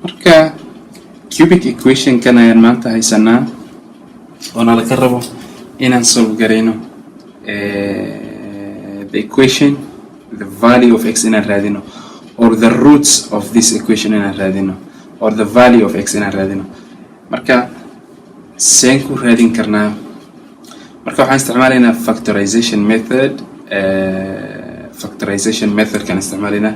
Marka cubic equation-kan ayaan maanta haysanaa oo nala ka rabo inaan solve garayno the equation, the value of x inaan raadino, or the roots of this equation inaan raadino, or the value of x inaan raadino. Marka seen ku raadin karnaa? Marka waxaan isticmaalaynaa factorization method. Factorization method kan isticmaalaynaa.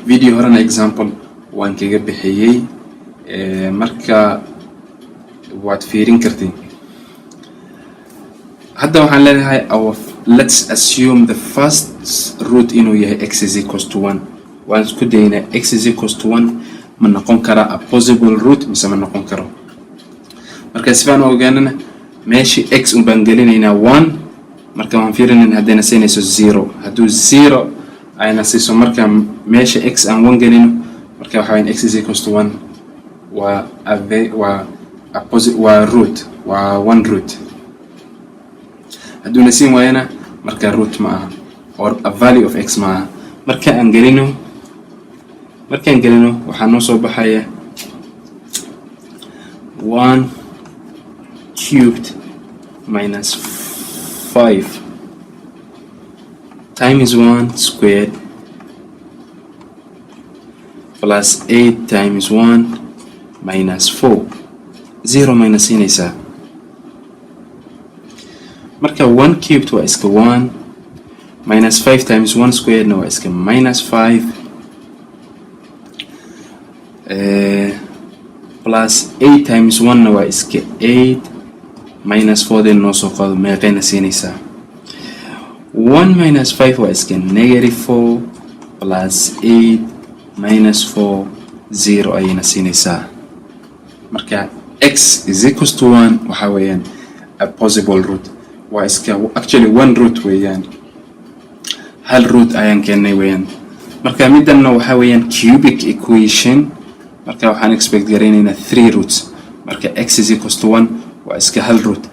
Video horena example waan kaga bixiyey, marka waad fiirin kartiin. Hadda waxaan leenahay our, let's assume the first root inuu yahay x is equals to one. Waan isku daynaa, x is equals to one ma noqon karaa a possible root mise ma noqon karo? Marka sifaan u ogaanana, meeshii x un baan gelinaynaa one. Marka waan fiirinayna haddayna siinayso zero. Hadduu zero ayna siiso marka meesha x aan one gelino, marka waxa wayan x is equals to one waa a waa a waa root, waa one root. Hadduuna siin waayana, marka root ma aha or a value of x ma aha. Marka aan gelino, markaan gelino, waxaa noo soo baxaya one cubed minus five times one squared plus eight times one minus four, zero minus siinaysaa. Marka one cubed waa iska one, minus five times one squaredna waa iska minus five, plus eight times one-na waa iska eight, minus four den noo soo qaado. Meeqayna siinaysaa? One minus five waa iska negative four, plus eight minus four, zero ayayna siinaysaa. Marka x is equals to one waxa weeyaan a possible root, waa iska actually one root weeyaan, hal root ayaan keennay weeyaan. Marka middanna waxa weeyaan cubic equation. Marka waxaan expect garaynaynaa three roots. Marka x is equals to one waa iska hal root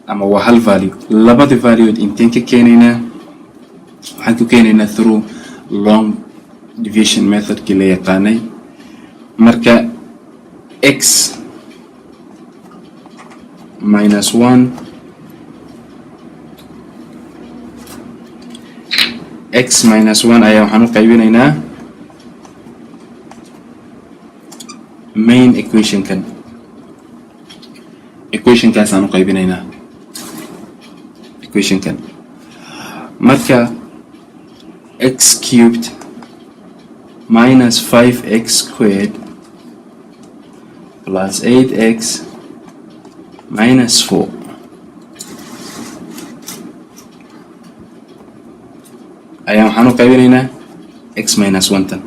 ama waa hal value. Labada valueod inteen ka keenaynaa? Waxaan ku keenaynaa through long division methodkii la yaqaanay. Marka x minus one, x minus one ayaa waxaan u qaybinaynaa main equationkan, equationkaasaan u qaybinaynaa equationkan. Marka x cubed minus 5x squared plus 8x minus 4 ayaa waxaan u qaybinaynaa x minus one tan,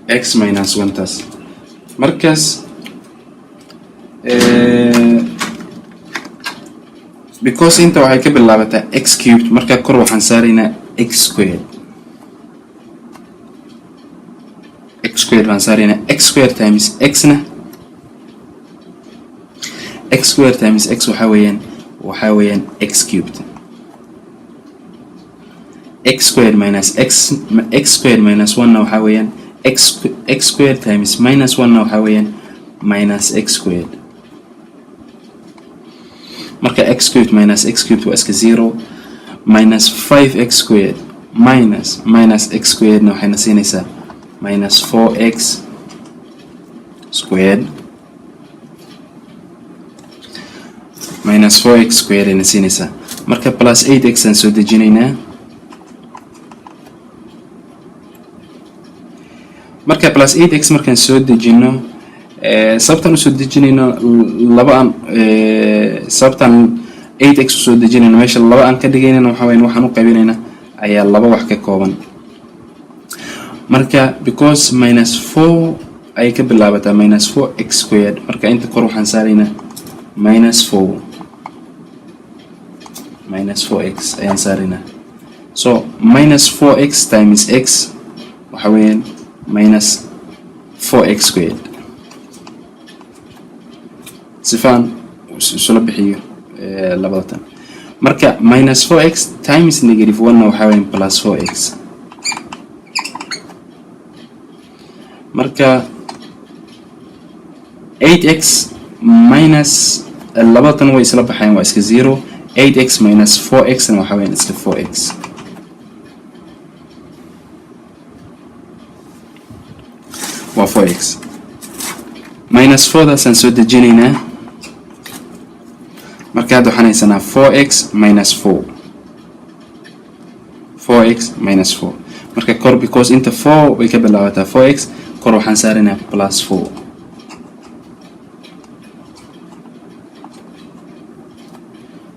x minus one taas. Markaas because inta waxay ka bilaabataa x cubed, marka kor waxaan saaraynaa x squared, x squared baan saaraynaa. X squared times x na, x squared times x waxaa weeyaan x cubed. X squared minus x, x squared minus one na waxaa weeyaan x, x squared times minus one na waxaa weeyaan minus x squared. Marka x cubed minus x cubed waa iska zero, minus 5x squared minus minus x squared na waxayna siinaysaa minus 4x squared, minus 4x squared ayna siinaysaa. Marka plus 8x aan soo dejinaynaa. Marka plus 8x markaan soo dejino, sababtaan usoo dejinayno laba aan, sababtaan 8x usoo dejinayno, meesha laba aan ka dhigaynana waxa weyan waxaan u qaybinaynaa ayaa laba wax ka kooban. Marka because minus four ayay ka bilaabataa, minus 4x squared, marka inta kor waxaan saaraynaa minus four, minus 4x ayaan saaraynaa. So minus 4x times x waxa weeyaan minus 4x squared. Sifaan isula bixiyo labada tan. Marka minus 4x times negative one na waxaa weeyaan plus 4x. Marka 8x minus labadan way isla baxayaan, waa iska 0. 8x minus 4x na waxaa weyaan iska 4x. Waa 4x minus 4 daasaan soo dejinaynaa. Marka hadda waxaan haysanaa 4x minus 4, 4x minus 4. Marka kor, because inta 4 way ka bilaabataa 4x, kor waxaan saaraynaa plus 4.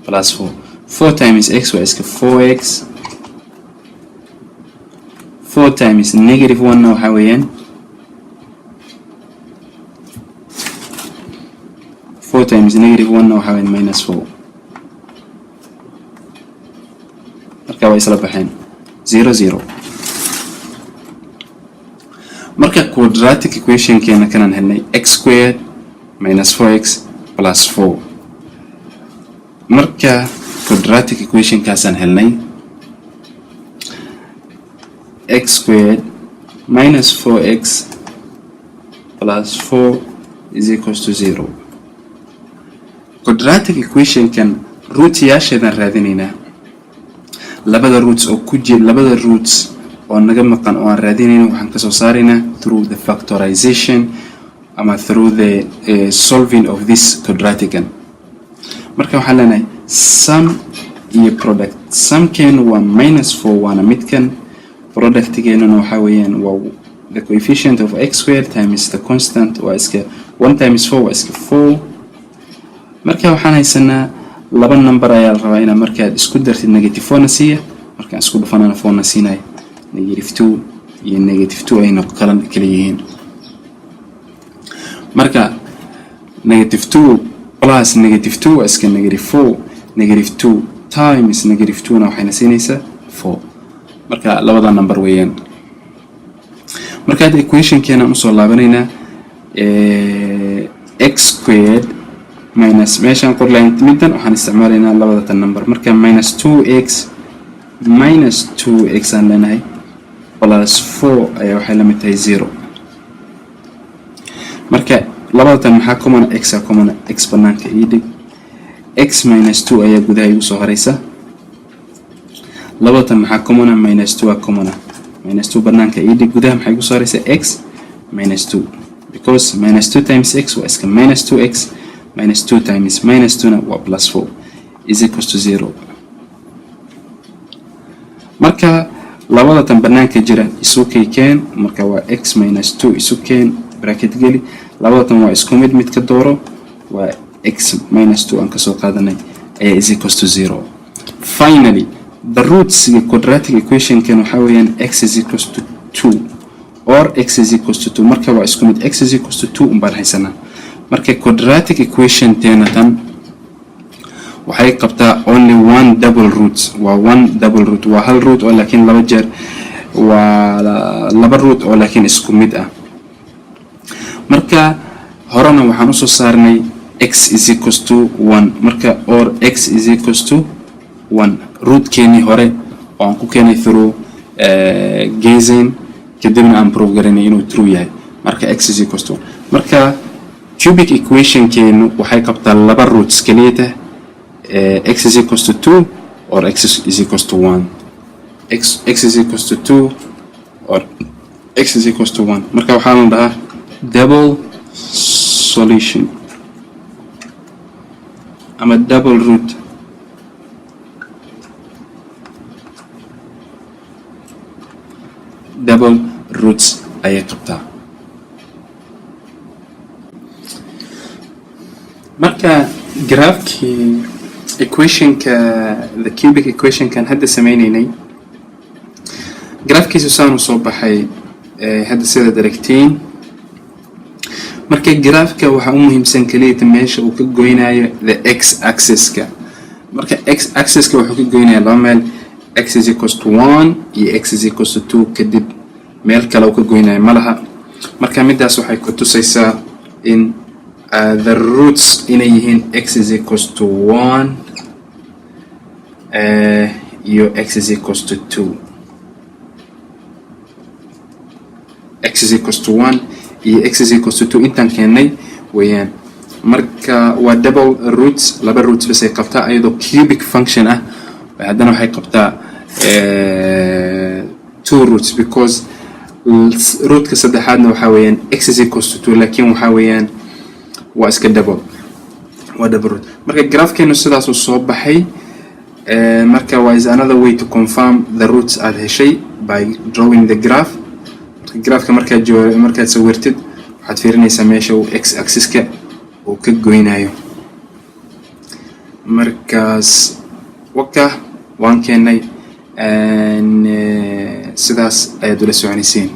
Plus 4, 4 times x waa iska 4x. 4 times negative 1 na waxaa weeyaan, 4 times negative 1 na waxaa weeyaan minus 4. Marka way isla baxeen, 0 0. Marka quadratic equationkeena kanaan helnay, x squared minus 4x plus 4. Marka quadratic equationkaasaan helnay, x squared minus 4x plus 4 is equals to 0. Quadratic equationkan rootyaasheedaan raadinaynaa. Labada roots oo ku jira, labada roots oo naga maqan oo aan raadinayno, waxaan kasoo saaraynaa through the factorization ama through the solving of this quadratican. Marka waxaan leenahay sum iyo product. Sumkeenu waa minus 4, waana midkan. Productgeenuna waxaa weeyaan waa the coefficient of x squared times the constant, waa iska 1 times 4, waa iska 4. Marka waxaan haysanaa laba number ayaa la rabaa inaad markaad isku dartid negative 4 na siiya, markaan isku dhufanana 4 na siinaya. Negative 2 iyo negative 2 ayna kala yihiin. Marka negative 2 plus negative 2 waa iska negative 4. Negative 2 times negative 2 na waxayna siinaysaa 4. Marka labada number weeyaan. Marka hadda equationkeenaan usoo laabanaynaa, x squared minus, meeshaan qor lahayn middan, waxaan isticmaalaynaa labada tan number. Marka minus 2x minus 2x aan leenahay plus 4 ayaa waxay la mid tahay 0. Marka labada tan maxaa common? X a common. X banaanka ii dhig, x minus 2 ayaa gudaha igu soo haraysa. Labada tan maxaa common? Minus 2 a common. Minus 2 banaanka ii dhig, gudaha maxay igu soo haraysa? X minus 2, because minus 2 times x waa iska minus 2x, minus 2 times minus 2 na waa plus 4, is equals to 0. Marka labada tan banaanka jira isu kay keen. Marka waa x minus 2, isu keen, bracket geli. Labada tan waa isku mid, mid ka dooro, waa x minus 2 aan kasoo qaadanay ayaa is equals to 0. Finally, the roots quadratic equationkan waxaa weeyaan x is equals to 2 or x is equals to 2. Marka waa isku mid, x is equals to 2 unbaan haysanaa. Marka quadratic equation teena tan waxay qabtaa only one double root. Waa one double root, waa hal root oo laakiin laba jeer, waa laba root oo laakiin isku mid ah. Marka horena waxaan usoo saarnay x is equals to 1, marka or x is equals to 1, rootkeenii hore oo aan ku keenay through guessing, kadibna aan prove garanay inuu true yahay. Marka x is equals to 1. Marka cubic equationkeenu waxay qabtaa laba roots keliyata, x is equals to 2 or x is equals to 1, x is equals to 2 or x is equals to 1. Marka waxaa la dhahaa double solution ama double root. Double roots ayay qabtaa. Marka graafkii equationka, the cubic equationkan hadda sameyneynay, graafkiisu saanu soo baxay hadda sidaad aragtiin. Marka graafka waxaa u muhiimsan keliyata meesha uu ka goynayo the x axiska. Marka x axiska wuxuu ka goynaya laba meel, x is equals to 1 iyo x is equals to 2. Kadib meel kale uu ka goynayo ma laha. Marka midaas waxay ku tusaysaa in the roots inay yihiin x is equals to 1 iyo x is equals to 2. x is equals to 1 iyo x is equals to 2 intaan keennay weeyaan. Marka waa double roots, laba roots bas ay qabtaa. Iyadoo cubic function ah haddana waxay qabtaa two roots, because rootka saddexaadna waxaa weeyaan x is equals to 2, laakiin waxaa weeyaan waa iska double, waa double root. Marka graphkeenu sidaasuu soo baxay. Marka waa is another way to confirm the roots aad heshay by drawing the graph. Marka graphka markaad sawirtid, waxaad fiirinaysaa meesha uu x axiska uu ka goynayo. Markaas waka waan keenay, sidaas ayaad ula soconayseen.